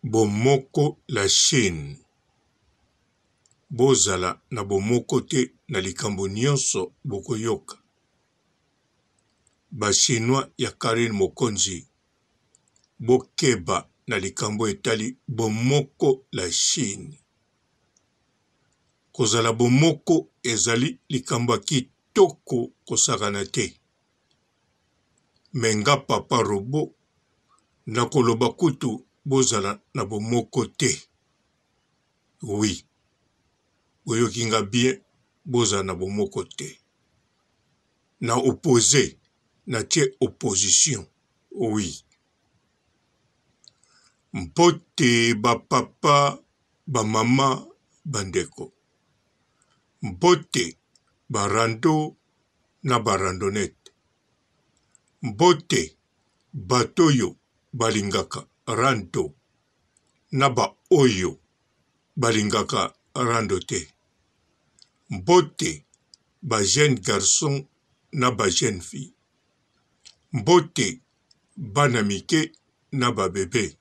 Bomoko la Chine Bozala na bomoko te na likambo nionso bokoyoka. Ba chinois ya Carine Mokonzi bokeba na likambo etali bomoko la Chine. Kozala bomoko ezali likambo ya kitoko kosakana te. Mais nga papa robot nakoloba kutu bozala na bomoko te oui boyoki nga bien bozala na bomoko te na oppose na tie opposition oui mbote ba papa ba mama ba ndeko mbote ba rando na ba randonnette. Mbote bato oyo balingaka rando na ba oyo balingaka rando te. Mbote ba jeunes garçons na ba jeunes filles. Mbote bana mike na ba bebes.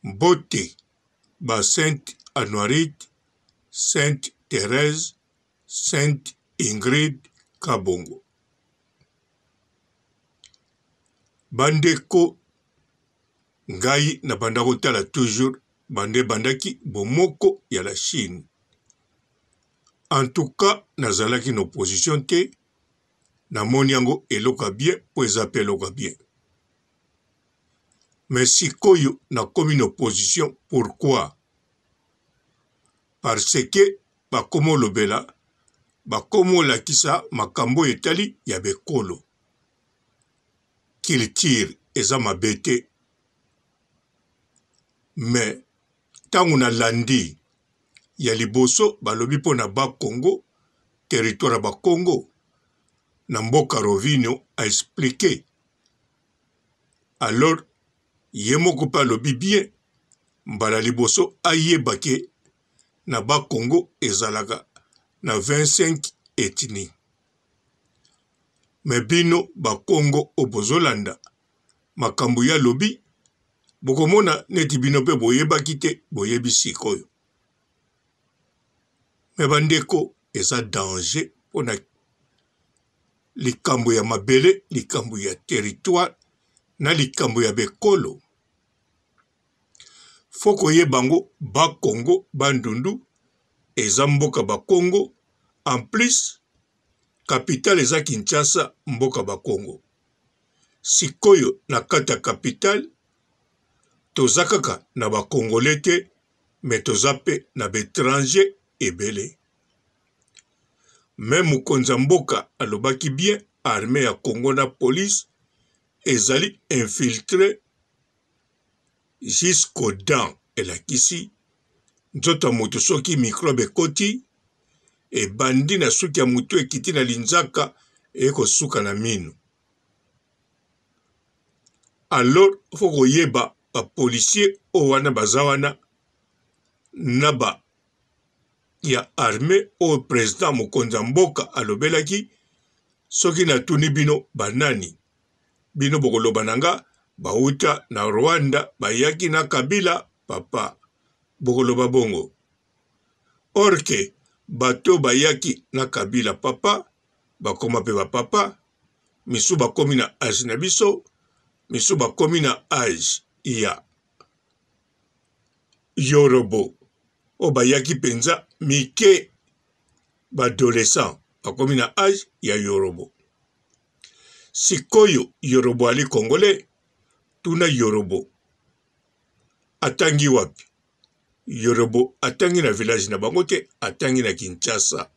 Mbote ba Sainte Anuarite, Sainte Therèse, Sainte Ingrid Kabongo. Bandeko ngai na banda kotala toujours banda ebandaki bomoko ya la Chine. En tout cas nazalaki na opposition te, namoni yango eloko ya bien mpo eza mpe eloko ya bien. Mais sikoyo nakomi na opposition pourquoi? Parce que bakomolobela, bakomolakisa makambo oyo etali ya bekolo. Culture eza mabe te, mais tango nalandi ya liboso balobi mpo na Bas Congo, territoire ya Bas Congo, na mboka Rovinho a expliquer. Alors ye moko mpe alobi bien mbala liboso ayeba ke na Bas Congo ezalaka na 25 ethnie. Mais bino ba Kongo oyo bozolanda makambo ye alobi bokomona neti bino pe boyebaki te boyebi sikoyo. Mais bandeko eza danger pona likambo ya mabele, likambo ya territoire na likambo ya bekolo. Faut koyeba yango bas congo bandundu eza mboka ba kongo en plus capitale eza Kinshasa mboka ba kongo sikoyo na kati ya capitale toza kaka na ba congolais te mais toza pe na ba etrangers ebele mais mokonzi ya mboka alobaki bien armee ya congo na police ezali infiltre jusqu'aux dents elakisi nzoto ya moto soki microbe ekoti ebandi na suki ya moto ekiti na linzaka eye kosuka na minu. Alors faut koyeba ba policiers oyo wana baza wana na ba ya armee oyo president mokonzi ya mboka alobelaki soki natuni bino banani Bino bokoloba na nga bawuta na Rwanda bayaki na Kabila papa bokoloba bongo or que bato bayaki na Kabila papa bakoma pe ba papa misu bakomi na age na biso misu bakomi na age ya yorobo oyo bayaki penza mike ba adolescent bakomi na age ya yorobo. Sikoyo yorobo ali congolais? Tuna yorobo atangi wapi? Yorobo atangi na village na bango te, atangi na Kinshasa.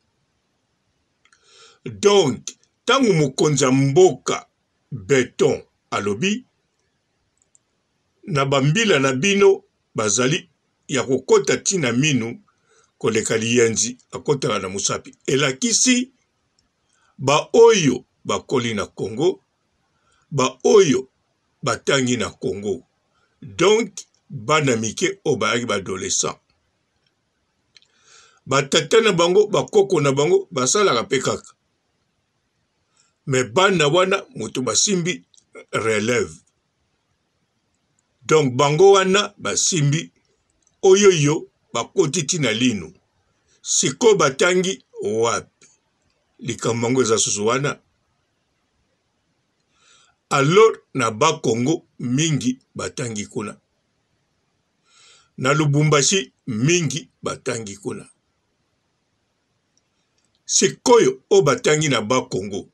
Donc tango mokonzi ya mboka beton alobi na ba mbila na bino bazali ya kokota ti na minu koleka liyanzi akotaka na mosapi, elakisi Ba oyo bakoli na Congo, ba oyo batangi na Congo, donc bana mike oyo bayaki ba adolescents. Ba tata na bango, ba koko na bango basalaka pe kaka. Mais bana wana moto basimbi relève. Donc bango wana basimbi oyoyo bakoti ti na linu. Sikoyo batangi wapi? Likambo yango eza susu wana. Alors na ba Congo mingi batangi kuna. Na Lubumbashi mingi batangi kuna. Sikoyo oyo batangi na ba Congo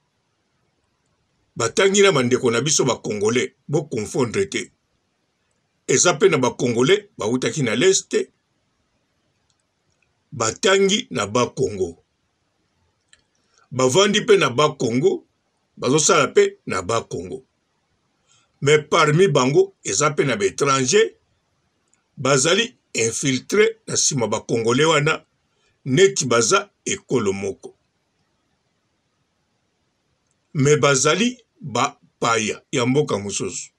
batangi na bandeko na biso ba congolais bo confondre te eza pe na ba congolais bawutaki na l'est batangi na ba Congo bavandi pe na ba Congo bazosala pe na ba Congo mais parmi bango eza pe na ba étranger bazali infiltre na nsima ba congolais wana neti baza ekolo moko mais bazali ba paya ya mboka mosusu.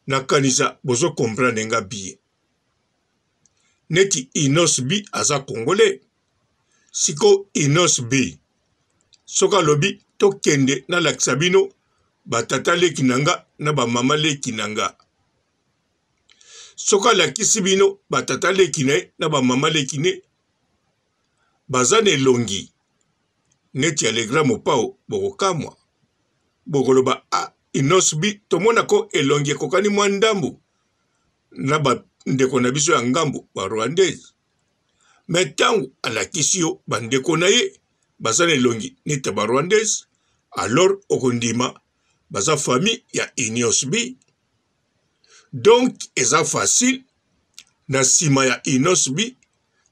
Nakanisa bozo comprendre nga bien. Neti Innoss'B aza congolais. Siko Innoss'B soki alobi tokende nalakisa bino ba tata leki na nga na ba mama leki na nga. Soki alakisi bino ba tata leki na ye na ba mama leki ne baza na elongi neti ya le grand mopao bokokamwa bokoloba ah Innoss'B tomona ko elongi ekokani mwa ndambu na bandeko na biso ya ngambo ba rwandais me ntango alakisi yo bandeko na ye baza na elongi neti ya ba rwandais alors okondima baza famille ya Innoss'B donc eza facile na nsima ya Innoss'B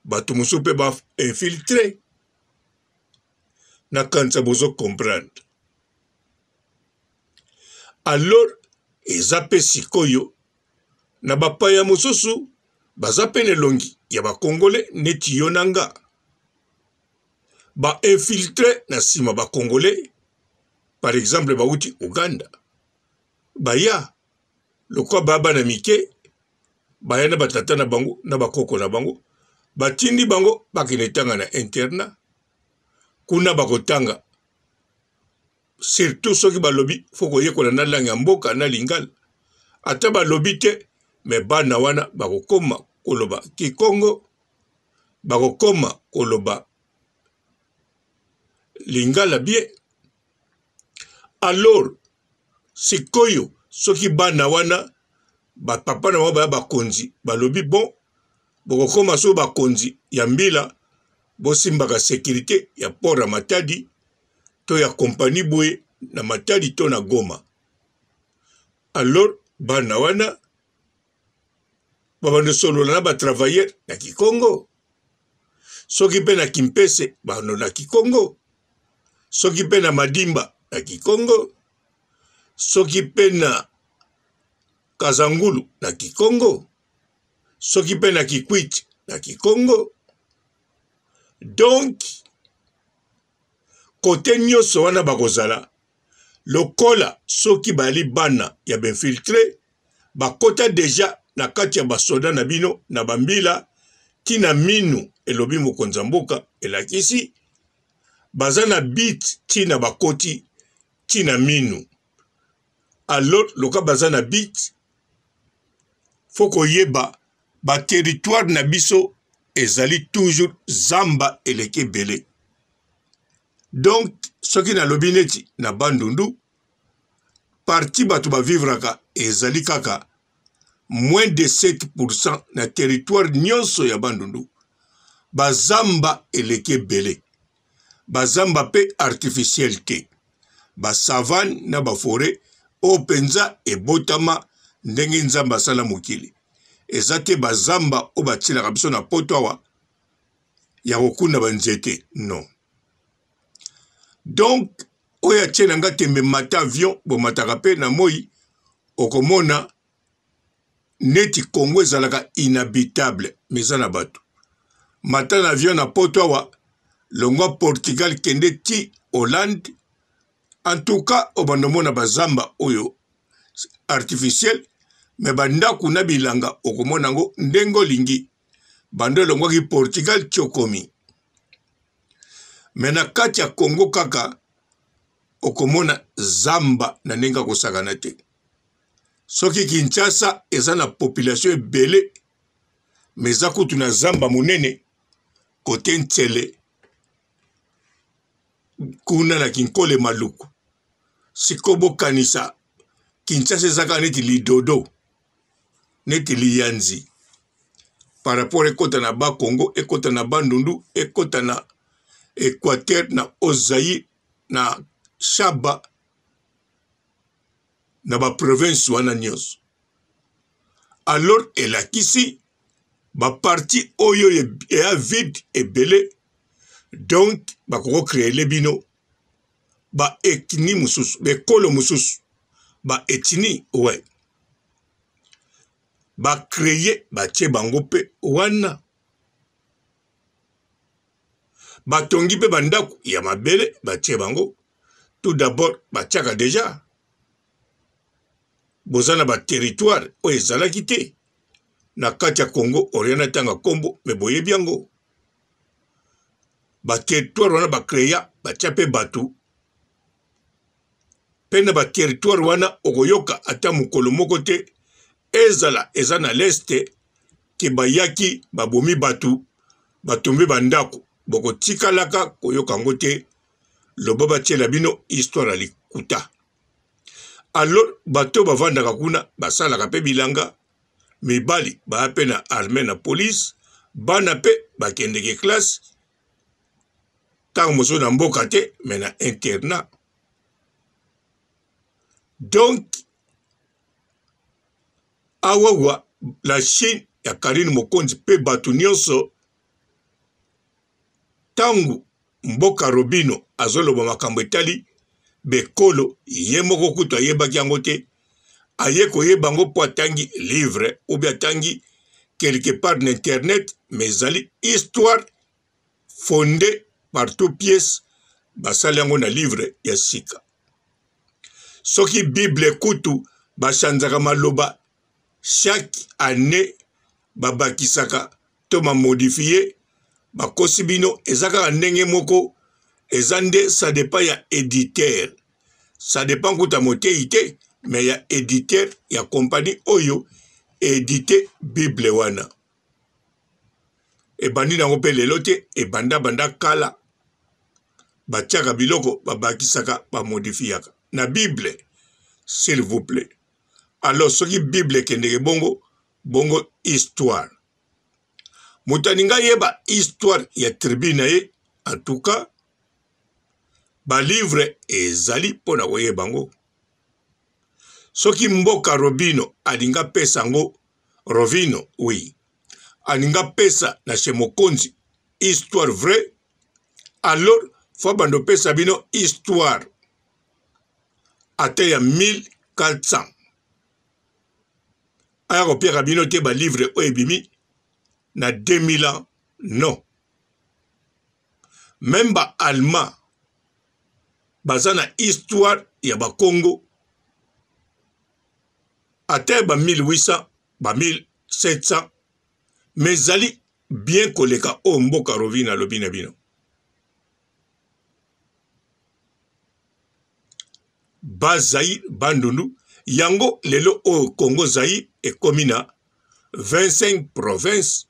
bato mosusu mpe ba infiltre nakanisa bozo comprendre alors eza mpe sikoyo na bapaya mosusu baza mpe na elongi ya bakongole neti yo na nga ba infiltre na nsima bakongole par exemple bauti uganda baya lokola ba bana mike baya na batata na bango na bakoko na bango batindi bango bakende tanga na internat kuna bakotanga surtout soki balobi fo koyekola na langue ya mboka na lingala ata balobi te me bana wana bakokoma koloba kikongo bakokoma koloba lingala bien alors sikoyo soki bana wana ba papa na bango baya bakonzi balobi bon bokokoma so bakonzi ya mbila bosimbaka securite ya port ya Matadi to ya compagnie boye na Matadi to na Goma alors bana wana babanda solola na ba travailleur na Kikongo soki mpe na Kimpese bando na Kikongo soki mpe na Madimba na Kikongo soki mpe na Kazangulu na Kikongo soki mpe na Kikwit na Kikongo donc kote nyonso wana bakozala lokola soki bayali bana ya bainfiltre bakota deja na kati ya basoda na bino na bambila tina minu elobi mokonzi ya mboka elakisi baza na bit tina bakoti tina minu alors loka baza na bit fo koyeba ba territoire na biso ezali toujours zamba eleki ebele donc soki nalobi neti na bandundu parti bato bavivraka ezali kaka moins de 7% na territoire nyonso ya bandundu bazamba eleki ebele bazamba mpe artificiel te basavane na baforet oyo mpenza ebotama ndenge nzambe asala mokili eza te bazamba oyo batielaka biso na poto awa ya kokunda banzete non donc oyo atie na nga tembe mata avion bomataka mpe na moi okomona neti Congo ezalaka inhabitable mais eza na bato mata na avion na poto awa longwa Portugal kende ti Hollande en tout cas obanda omona bazamba oyo artificiel me bandako na bilanga okomona yango ndenge olingi banda olongwaki Portugal ti okomi me na kati ya Congo kaka okomona zamba na ndenge akosakana te. Soki Kinshasa eza na population ebele, mais eza kutu na zamba monene kote Nsele kuna na Kinkole Maluku. Sikoyo bokanisa Kinshasa eza kaka neti lidodo, neti liyanzi par rapport ekota na Bas Congo, ekota na Bandundu, ekota na Equateur, na Haut-Zaïre, na Shaba, na ba province wana nyonso. Alors elakisi ba parti oyo eya vide ebele, donc bakoko créer bino ba ethnie mosusu, bekolo mosusu, ba ethnie ouais. Ba créer batie bango pe wana. Batongi pe bandako ya mabele batie bango. Tout d'abord batiaka deja boza na ba territoire oyo ezalaki te na kati ya Congo orient natanga kombo me boyebi yango ba territoire wana ba créa batia pe bato pe na ba territoire wana okoyoka ata mokolo moko te ezala eza na leste ke bayaki babomi bato batombi bandako bokotikalaka koyoka yango te loba batiela bino histoire ya likuta. Alors bato bavandaka kuna basalaka pe bilanga, mibali baya pe na armee na police, bana pe bakendeke classe ntango mosusu na mboka te mais na internat. Donc awawa la Chine ya Carine Mokonzi pe bato nyonso Tango mboka Robino azoloba makambo etali bekolo ye moko kutu ayebaki yango te, aye koyeba yango mpo atangi livre ou bien atangi quelque part na internet, mais ezali histoire fondee par tout pièce, basali yango na livre ya sika. Soki bible kutu bachanzaka maloba chaque annee, babakisaka to ba modifier bakosi bino eza kaka ndenge moko eza nde ça dépend ya editeur ça dépend kuta moteyi te mais ya editeur ya compagnie oyo edite bible wana ebandi nango mpe lelo te ebanda banda kala batiaka biloko babakisaka bamodifiaka na bible s'il vous plaît alors soki bible ekendeke bongo bongo histoire moto alingi ayeba histoire ya tribu na ye en tout cas balivre ezali mpo na koyeba yango soki mboka robino alingi apesa yango rovino oui alingi apesa na chez mokonzi histoire vrai alors fo abanda opesa bino histoire ata ya 1400 aya kopiaka bino te ba livre oyo ebimi na 2000 ans non meme ba allemand baza na histoire ya bakongo ata ya ba 1800 ba 1700 mais ezali bien koleka oyo mboka rovina alobi na bino Bas Zaïre, Bandundu, yango lelo oyo Congo Zaïre ekomi na 25 provinces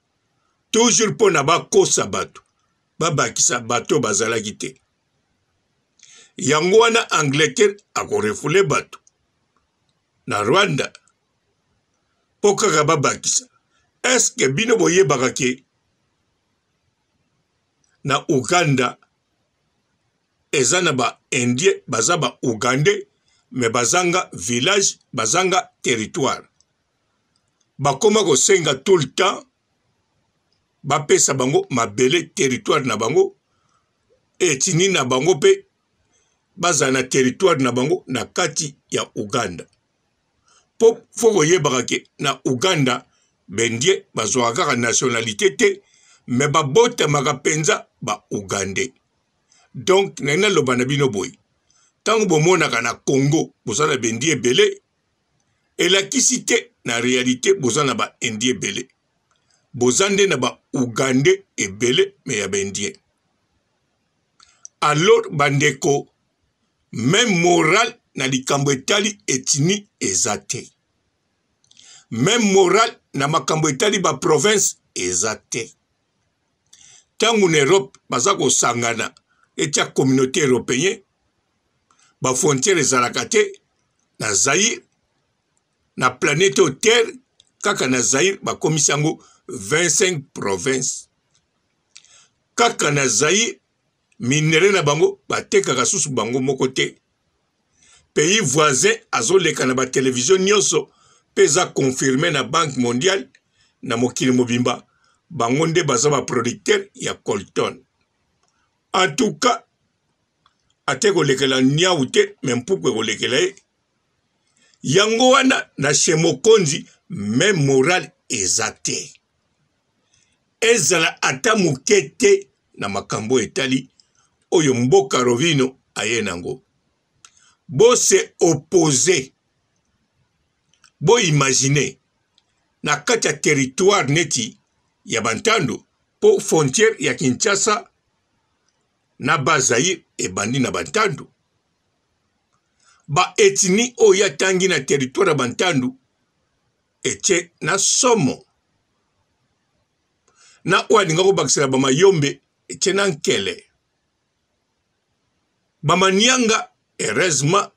toujours mpo na bakosa bato babakisa bato bazalaki te. Yango wana Angleterre akorefoule bato na Rwanda mpo kaka babakisa. Eske bino boyebaka ke na Uganda eza na ba indien baza ba ougandais mais bazanga village bazanga territoire bakoma kosenga tout le temps bapesa bango mabele territoire na bango etini na bango mpe bazala na territoire na bango na kati ya Uganda mpo fo koyebaka ke na Uganda bendie bazwaka kaka nationalité te me babotamaka mpenza ba Ougandais. Donc nalingi naloba na bino boye, ntango bomonaka na Congo boza na bendie ebele, elakisi te na realite boza na ba indien ebele, boza nde na ba Ougandais ebele me ya ba indien. Alors bandeko, meme moral na likambo etali ethnie eza te. Meme morale na makambo etali ba province eza te. Ntango na Europe baza kosangana etia communauté européen, ba frontière ezalaka te na Zaïre, na planète oyo Terre, kaka na Zaïre bakomisi yango 25 provinces. Kaka na Zaïre minerais na bango batekaka susu bango moko te. Pays voisin azoleka na ba television nyonso mpe eza confirme na Banque mondiale na mokili mobimba, bango nde baza ba producteur ya colton. En tout cas ata ekolekela niau te me mpuku ekolekela ye. Yango wana na chez Mokonzi meme morale eza te, ezala ata moke te na makambo etali oyo mboka Robino aye nango. Bo se opposer, bo imaginer na kati ya territoire neti ya Bantandu, po frontière ya Kinshasa na Bas-Zaïre ebandi na Bantandu. Ba ethnie oyo atangi na territoire ya Bantandu etie na somo, na oyo alinga kobakisela ba mayombe etie na nkele, ba manianga heureusement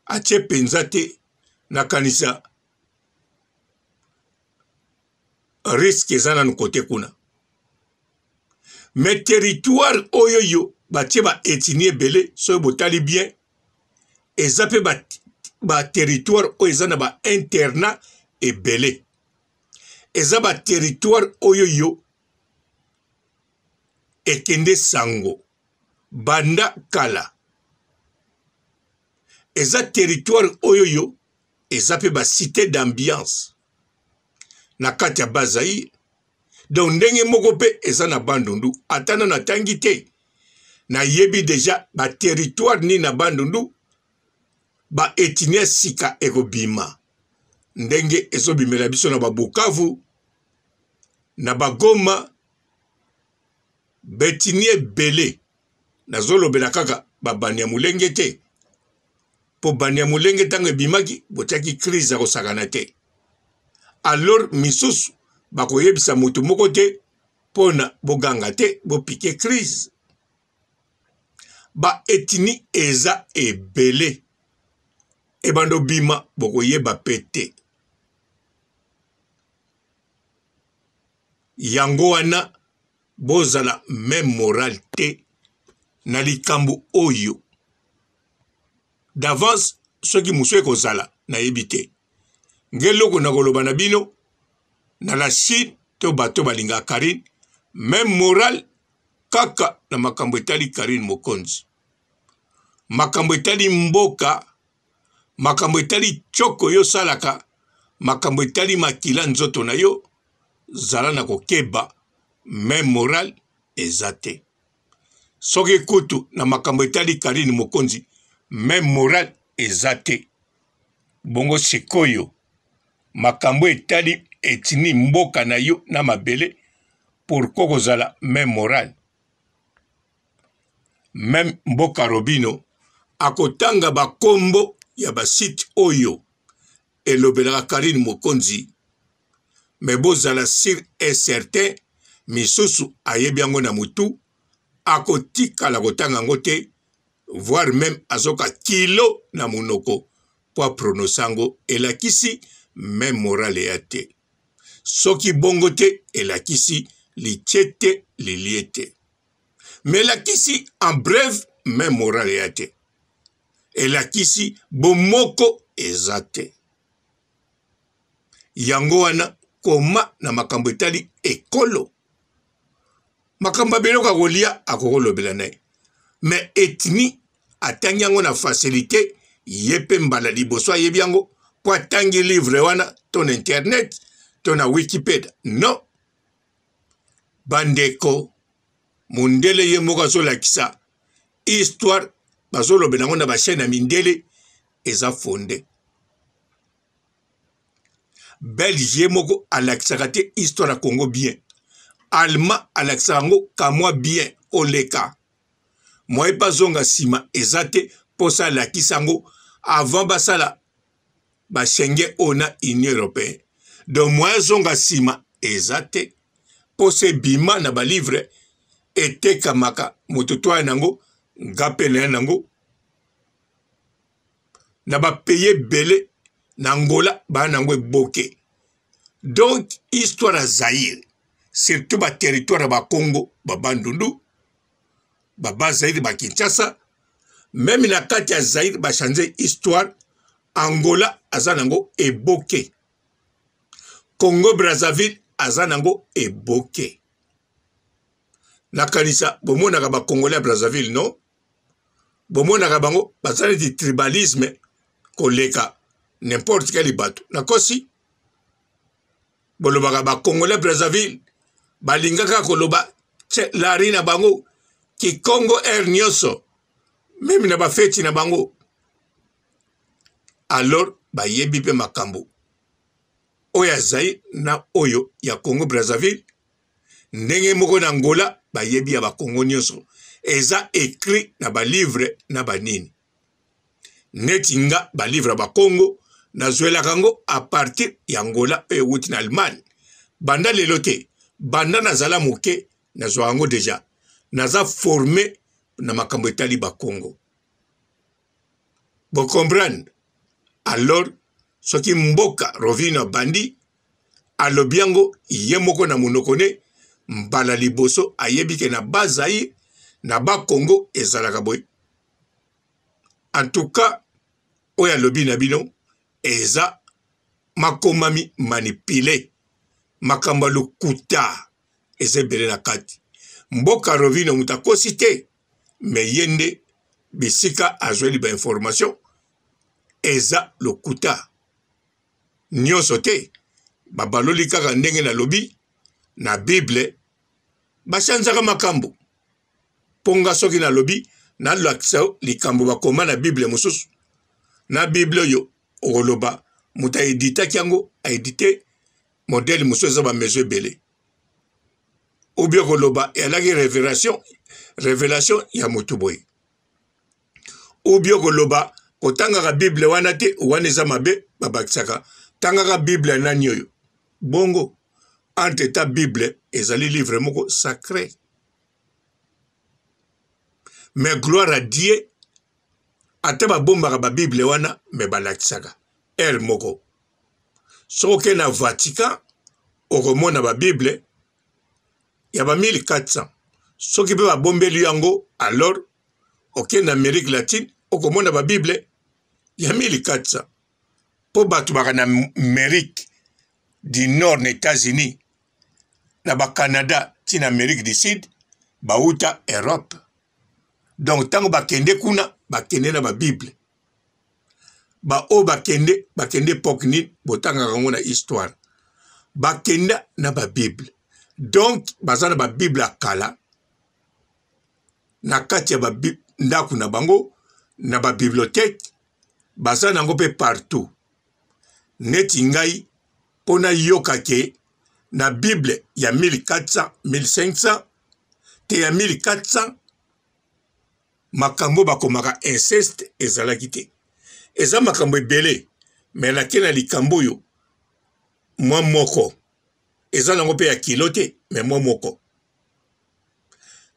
atie penza te, nakanisa risque eza nanu kote kuna. Mais territoire oyo yo batie ba ethnie ebele, soki botali bien eza pe ba territoire oyo eza na ba internat ebele, eza ba territoire oyo yo ekende sango banda kala, eza territoire oyo yo eza pe ba cité d'ambiance na kati ya Bas-Zaïre. Donc ndenge moko pe eza na Bandundu, ata nanu atangi te, nayebi deja ba territoire nini na Bandundu ba ethnie sika ekobima ndenge ezobimela biso na ba Bukavu na ba Goma, ba ethnie ebele. Nazolobela kaka ba Banyamulenge te, po Banyamulenge ntango ebimaki botiaki crise ya kosakana te. Alors misusu bakoyebisa moto moko te pona boganga te, bopike crise. Ba ethnie eza ebele, ebanda obima bokoyeba pe te. Yango wana bozala meme morale te na likambo oyo d'avance. Soki mosusu ekozala nayebi te, nge eloko na koloba na bino na la Chine to bato balingaka Carine, meme morale kaka na makambo etali Carine Mokonzi, makambo etali mboka, makambo etali tshoko yo osalaka, makambo etali makila nzoto na yo, zala na kokeba, meme morale eza te. Soki kutu na makambo etali Carine Mokonzi meme morale eza te, bongo sikoyo makambo etali ethnie mboka na yo na mabele, pourquoi kozala meme morale? Meme mboka Robino akotanga ba kombo ya ba site oyo elobelaka Carine Mokonzi, mais bozala sur et certain misusu ayebi yango na mutu, akotikala kotanga yango te, voire meme azoka kilo na munoko po a prononcer yango, elakisi meme morale ya te. Soki bongo te elakisi litie te lilie te. Mais elakisi en bref meme morale ya te. Elakisi bomoko eza te. Yango wana koma na makambo etali ekolo, makambo ya biloko ya kolia akokolobela na ye, mais ethnie atangi yango na facilité, ye mpe mbala liboso ayebi yango mpo atangi livre wana to na internet to na Wikipedia. Non bandeko, mondele ye moko azolakisa histoire, bazolobela yango na ba chaîne ya mindele, eza fonde. Belge ye moko alakisaka te histoire ya Congo bien, allemand alakisaka yango kamwa bien koleka. Moyen bazonga nsima eza te, mposa alakisa yango avant basala ba Schengen oyo na Union européenne. Donc moyen azonga nsima eza te, mposa ebima na balivre etekamaka, moto toya nango, nga mpe naya nango na bapays ebele, na Angola baya nango eboke. Donc histoire ya Zaïre, surtout ba territoire ya bakongo, ba Bandundu, ba bas Zaïre, ba Kinshasa, meme na kati ya Zaïre ba changer histoire. Angola aza nango eboke, Congo Brazzaville aza nango eboke. Nakanisa bomonaka ba Congolais ya Brazzaville, non? Bomonaka bango baza neti tribalisme koleka n'importe quel bato. Nakosi? Bolobaka ba Congolais Brazzaville balingaka koloba lari na bango kikongo air nyonso, meme na bafeti na bango. Alors bayebi mpe makambo oyo ya Zaïre na oyo ya Congo Brazzaville, ndenge moko na Angola bayebi ya bakongo nyonso, eza écrit na balivre na banini. Neti nga balivre ya bakongo nazwelaka yango a partir ya Angola oyo ewuti na Allemagne. Banda lelo te, banda nazala moke nazwa yango deja, naza forme na makambo etali bakongo. Bo comprendre? Alors soki mboka Rovino abandi alobi yango ye moko na monoko ne mbala liboso, ayebi ke na ba Zaïre na ba Congo ezalaka boye. En tout cas oyo alobi na bino eza makomami manipule, makambo ya lokuta eza ebele na kati. Mboka Rovino moto akosi te, me ye nde bisika azweli ba information eza lokuta nyonso te. Babaloli kaka ndenge nalobi na Bible, bachanzaka makambo. Mpo nga soki nalobi nalakisa yo likambo bakoma na Bible mosusu, na Bible oyo okoloba moto aeditaki yango, aedite modele mosusu, eza bamezo ebele. Obi okoloba eyalaki revelation, revelation ya moto boye. Obi okoloba kotangaka Bible wana te, wana eza mabe, babakisaka tangaka Bible ya nani oyo. Bongo entre ta Bible ezali livre moko sacré. Mais gloire à Dieu, ata babombaka ba Bible wana, mais balakisaka heure moko. Soki okei na Vatican okomona ba Bible ya ba 1400, soki mpe babombeli yango, alors okei na Amérique latine okomona ba Bible ya 1400. Mpo bato baka na Amérique du Nord, na États-Unis, na ba Canada ti na Amérique du Sud, bauta Europe. Donc ntango bakende kuna, bakende na ba Bible. Baoyo bakende, bakende epoque nini? Botangaka yango na histoire. Bakenda na ba Bible. Donc baza na ba Bible ya kala na kati ya ba ndako na bango, na ba bibliothèque, baza nango mpe partout. Neti ngai mpo nayoka ke na Bible ya 1400, 1500 te, ya 1400 makambo bakomaka inceste ezalaki te. Eza makambo ebele, me nake na likambo oyo mwa moko eza nango mpe ya kilo te, me mwa moko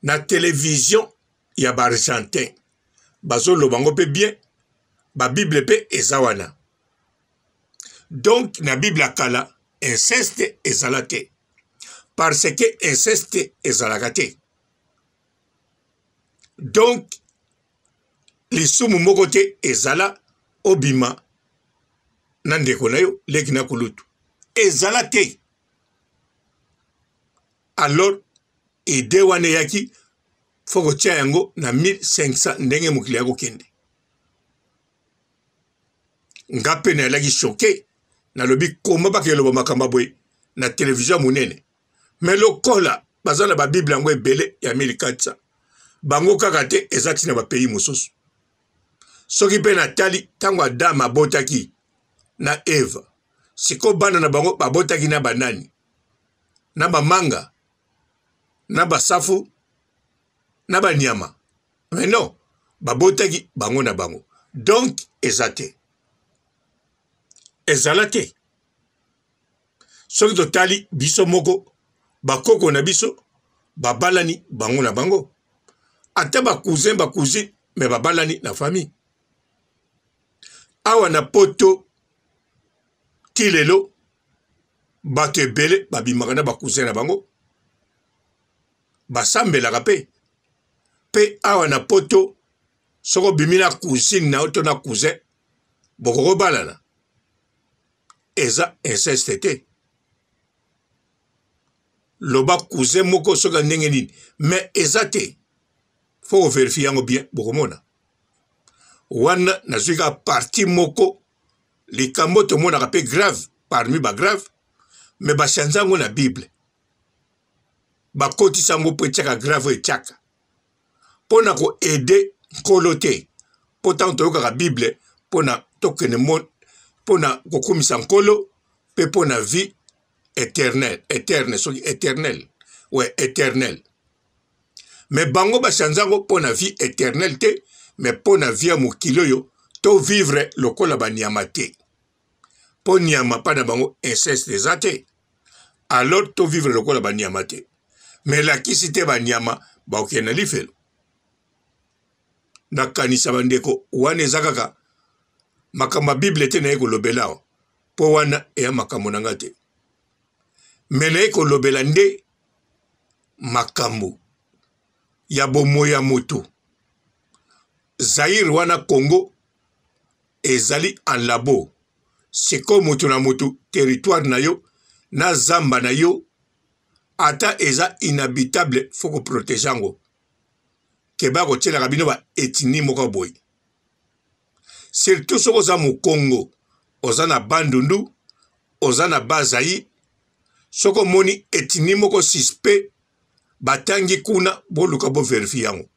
na television ya baargentin bazoloba yango mpe bien, babible mpe eza wana. Donc na Bible ya kala inceste ezala te, parce que inceste ezalaka te. Donc lisumu moko te ezala obima na ndeko na yo leki na kulutu, ezala te. Alors idee wana eyaki, fo kotia yango na 1500 ndenge mokili ya kokende. Nga mpe nayalaki choke, nalobi koma bakeloba makambo boye na televizio ya monene. Me lokola baza na babible yango ebele ya 1400, bango kaka te, eza ntina bapays mosusu. Soki mpe natali ntango Adam abotaki na Eva, sikoyo bana na bango babotaki na banani? Na bamanga, na basafu, na banyama? Mais non, babotaki bango na bango. Donc eza te, ezala te. Soki totali biso moko, bakoko na biso babalani bango na bango, ata ba cousin ba cousine, mais babalani na famille. Awa na poto ti lelo bato ebele babimaka na ba cousin na bango, basambelaka mpe. Mpe awa na poto soki obimi na cousine na yo to na cousin, bokokobalana, eza inceste te. Loba cousin moko soki ndenge nini, mais eza te. Faut koverifie yango bien, bokomona wana nazwi kaka parti moko. Likambo tomonaka mpe grave parmi ba grave, mais bachange yango na Bible, bakotisa yango mpo etiaka grave oyo etiaka mpo na koaide nkolo te. Mpo ntango toyokaka Bible mpo na tokende mpo na kokumisa nkolo mpe mpo na vie éternelle, éterne soki éternelle, ouais, éternelle. Mais bango bachange yango mpo na vie éternelle te, mais mpo na vie ya mokili oyo to vivre lokola banyama te, mpo nyama mpa na bango inceste eza te. Alors to vivre lokola banyama te, mais elakisi te banyama bakokende na lifelo. Nakanisa bandeko, wana eza kaka makambo ya Bible te naye kolobela awa, mpo wana eya makambo na nga te, me naye kolobela nde makambo ya bomoi ya moto. Zaire wana Congo ezali en labo. Sikoyo moto na moto territoire na yo na zamba na yo, ata eza inhabitable, faut ko proteger yango. Keba kotielaka bino ba ethnie moko boye, surtout soki oza mokongo, oza na Bandundu, oza na Bazaï. Soki omoni ethnie moko suspect batangi kuna, boluka bo verifie yango.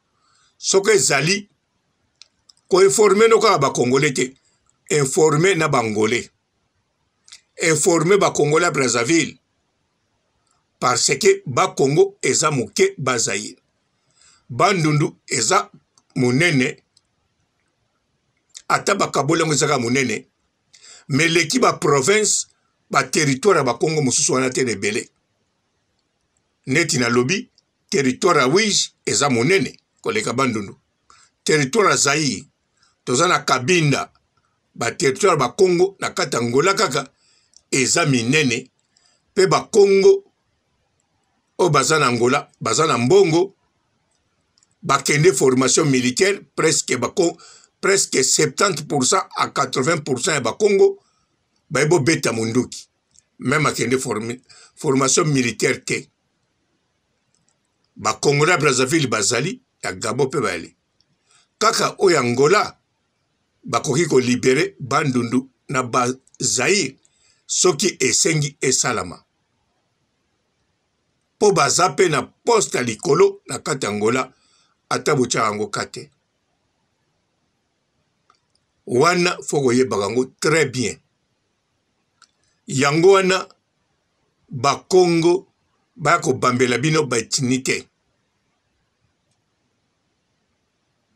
Soki ezali koinforme no kaka bakongole te, informe na bangole, informe bakongole ya Brazzaville, parce que bakongo eza moke, Bazaïre Bandundu eza monene, ata bakaboli yango ezaka monene, mais eleki ba province, ba territoire ya bakongo mosusu wana te na ebele. Neti nalobi territoire ya Wige eza monene koleka Bandundu, territoire ya Zaïre toza na Kabinda, ba territoire ba Kongo na kati ya Angola kaka eza minene, pe ba Kongo oyo baza na Angola baza na mbongo, bakende formation militaire presque bako, presque 70% à 80% ya bakongo baye bobeta munduki, meme akende formation militaire te. Ba Congolais ya Brazzaville bazali, ya Gabon mpe bayali kaka oyo Angola bakoki kolibere Bandundu na ba Zaïre soki esengi esalama, mpo baza mpe na poste ya likolo na kati ya Angola, ata botyaka yango ka te wana. Fo koyebaka yango très bien. Yango wana bakongo baya kobambela bino baetini te,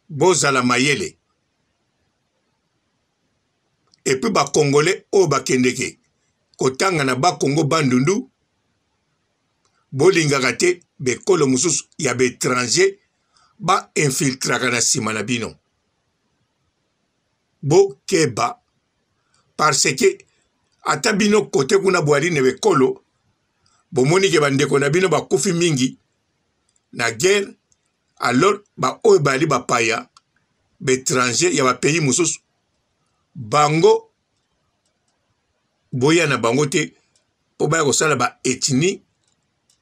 bozala mayele. Epuis bakongole oyo bakendeke kotanga na bakongo Bandundu, bolingaka te bekolo mosusu ya baetranger bainfiltraka na nsima na bino. Bokeba, parce que ata bino kote kuna boyali na ekolo, bomoni ke bandeko na bino bakufi mingi na guerre. Alors baoyo bayali bapaya, baetranger ya bapays mosusu, bango boya na bango te mpo baya kosala ba ethnie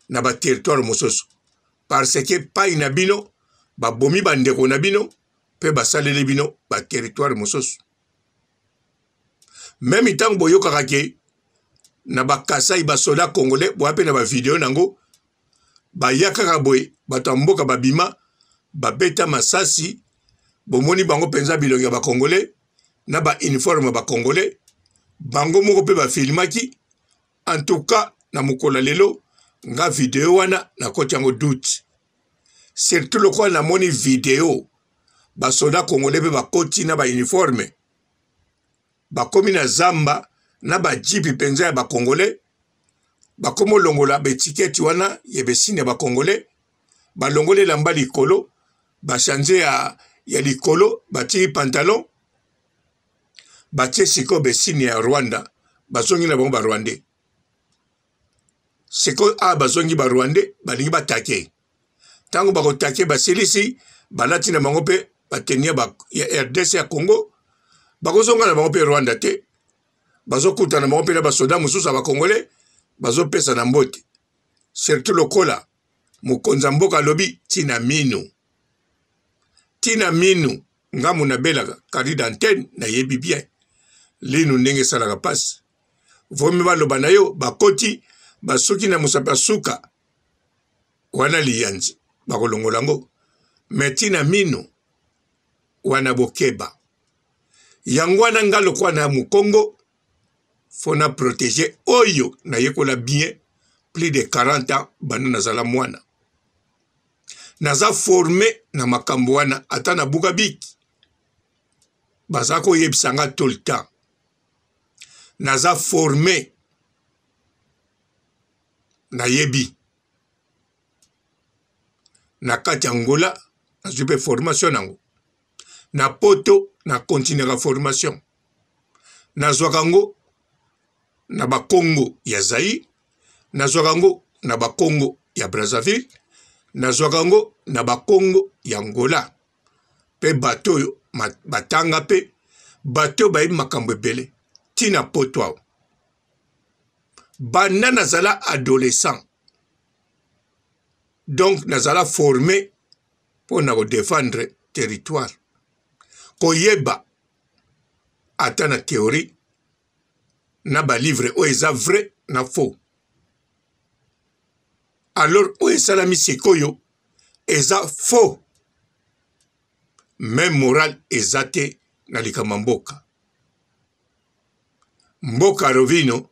na ba territoire mosusu, parce que pai na bino babomi bandeko na bino mpe basaleli bino ba territoire mosusu. Meme ntango boyokaka ke na bakasai basoda congolais boya mpe na bavideo nango baya kaka boye, bato ya mboka babima babeta masasi, bomoni bango mpenza bilongi ya bakongolais na ba uniforme ya bakongolais, bango moko mpe bafilmaki. En tout cas na mokolo ya lelo nga video wana nakoti yango doute, surtout lokola namoni video basoda congolais mpe bakoti na ba uniforme, bakomi na zamba na bajipi mpenza ya bakongolais. Bakomolongola baetiketi wana ya besine ya bakongole, balongoli elamba likolo, bachange ya, ya likolo, batiki pantalon, batie sikoyo besine ya Rwanda, bazongi na bango ba Rwandais. Sikoyo awa bazongi ba Rwandais, balingi batake. Ntango bakotake basilisi, balati na bango mpe bateni ya, ya RDC ya Congo, bakozonga na bango mpe Rwanda te. Bazokutana bango mpe na basoda mosusu ya bakongole, bazopesa na mbote. Surtout lokola mokonzi ya mboka alobi tina minu, tina minu. Ngambo nabelaka carte d'antenne, nayebi bien linu ndenge esalaka mpasi. Vomi baloba na yo bakoti basuki na mosapi ya suka wana liyanzi bakolongola yango, me tina minu wana bokeba. Yango wana nga lokola na mokongo fo na protéger oyo nayekola bien plus de 40 ans banda nazala mwana, naza forme na makambo wana. Ata nabuka biki baza koyebisa nga tout le temps, naza forme, nayebi na kati ya Angola nazwi mpe formation nango, na poto na continuaka formation, nazwaka yango na bakongo ya Zaïre, nazwaka yango na bakongo ya Brazzaville, nazwaka yango na bakongo ya Angola. Mpe bato oyo batanga mpe bato oyo bayebi makambo ebele ntina poto awa, banda nazala adolescent, donc nazala forme mpo na kodefendre territoire, koyeba ata na théorie na balivre oyo eza vrai na faux. Alors oyo esalami sikoyo eza faux, même moral eza te na likambo ya mboka. Mboka Rovino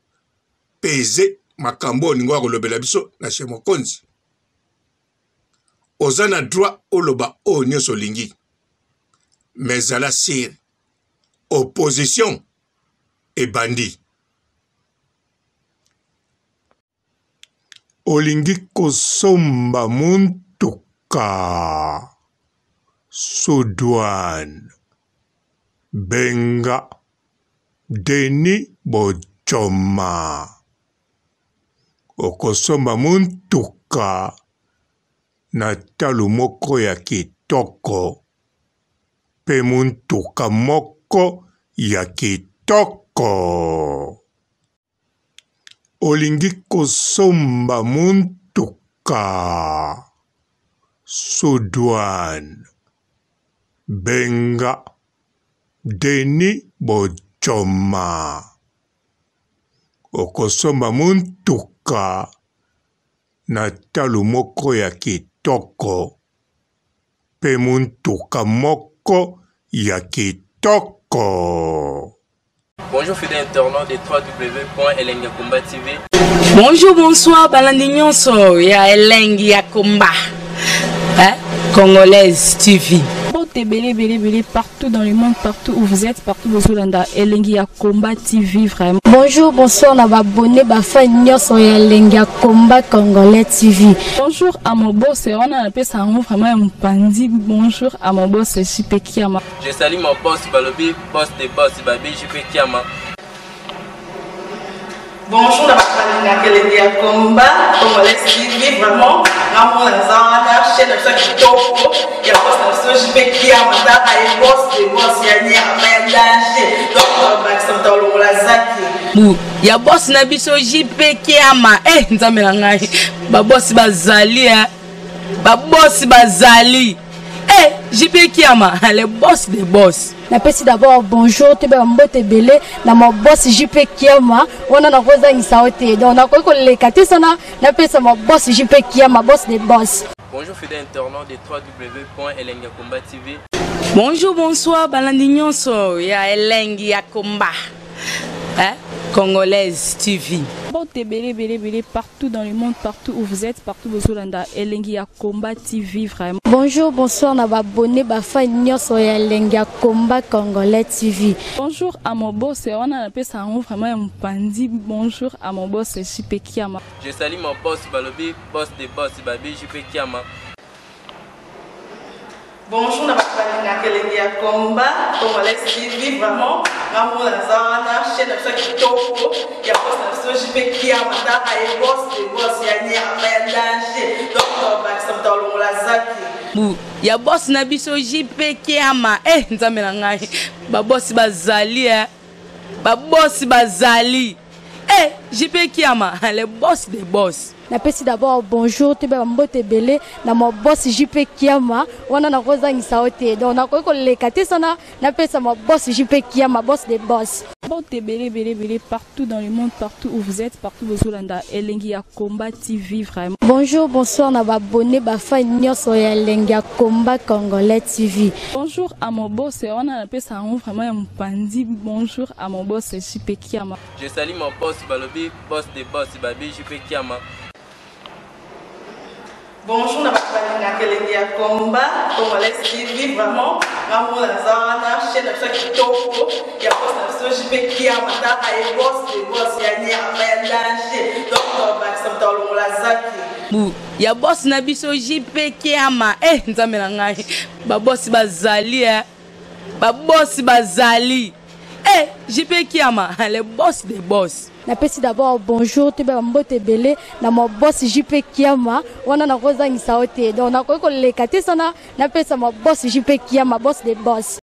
pese makambo olingo ya kolobela biso na chez Mokonzi. Oza na droit oloba oyo nyonso olingi, mais zala sire, opposition ebandi. Olingi kosomba motuka sous douane, benga Denis Bojoma. Okosomba motuka na talo moko ya kitoko mpe motuka moko ya kitoko. Olingi kosomba motuka sous douane, benga Denis Bojoma. Okosomba motuka na talo moko ya kitoko mpe motuka moko ya kitoko. Bonjour fidèles internautes de www.elengiyakomba TV. Bonjour, bonsoir, balandi nyonso ya Elengi ya Komba. Hein? Congolaise TV. Mbote ebele ebele ebele partout dans le monde, partout où vous êtes, partout bozolanda Elengi ya Combat TV vraiment. Bonjour, bonsoir na ba abonné ba fan nyonso ya Elengi ya Combat Congolais TV. Bonjour à mon boss, wana napesa yango vraiment ya mopanzi. Bonjour à mon boss JP Kiama. Je salue mon boss balobi boss de boss babi JP Kiama. Bonjour na bato balingaka Elengi ya Combat Congolais TV, vraiment ngamona naza wana chaîne na biso ya kitoko ya boss na biso JP Kiama, tala ye boss de boss ya nyama ya danger, donc bakisa moto alongola zaki bu ya boss na biso JP Kiama. Eh, nzambe na ngai, ba boss bazali eh. Ba boss bazali eh, JP Kiama le boss de boss. Napesi d'abord bonjour toyeba mbote ebele na ma boss JP Kiama, wana nakozangisa yo te, donc nakoki koleka te sana napesa ma boss JP Kiama, boss de boss. Bonjour fidèles internautes de www.elengiyakomba TV. Bonjour, bonsoir, balandi nyonso ya Elengi ya Komba. Hein? Congolaise TV. Mbote ebele ebele ebele partout dans le monde, partout où vous êtes, partout bozolanda Elengi ya Combat TV vraiment. Bonjour, bonsoir na ba abonné ba fan nyonso ya Elengi ya Combat Congolais TV. Bonjour à mon boss, wana napesa yango vraiment ya mopanzi. Bonjour à mon boss JP Kiama. Je salue mon boss balobi boss de boss babi JP Kiama. Bonjour na bato balingaka elengi ya combat congolais TV, vraiment ngamona naza wana chaîne na biso ya kitoko ya boss na biso JP Kiama, taka ye boss de boss ya nyama ya danger, donc tobakisa moto alongola zaki bu ya boss na biso JP Kiama. Eh, nzambe na ngai, babosi bazali eh. Babosi bazali eh, JP Kiama, le boss des boss. Napesi d'abord bonjour toyeba bambote ebele na ma boss JP Kiama, wana nakozangisa yo te, donc nakoki koleka te sana napesa ma boss JP Kiama, boss de boss. Mbote ebele ebele ebele partout dans le monde, partout où vous êtes, partout bozolanda Elengi ya Combat TV vraiment. Bonjour, bonsoir na ba abonné ba fan nyonso ya Elengi ya Combat Congolais TV. Bonjour à mon boss, wana napesa yango vraiment ya mopanzi. Bonjour à mon boss JP Kiama. Je salue mon boss balobi boss de boss babi JP Kiama. Bonjour na bato balingaka elengi ya combat congolais TV, vraiment ngamona naza wana chaîne na biso ya kitoko ya boss na biso JP Kiama, taka ye boss de boss ya nyama ya danger, donc tobakisa moto alongola zaki bu ya boss na biso JP Kiama. Eh, nzambe na ngai, babosi bazali eh. Babosi bazali eh, JP Kiama, le boss des boss. Napesi d'abord bonjour toyeba bambote ebele na ma boss JP Kiama, wana nakozangisa yo te, donc nakoki koleka te sana napesa ma boss JP Kiama, boss de boss.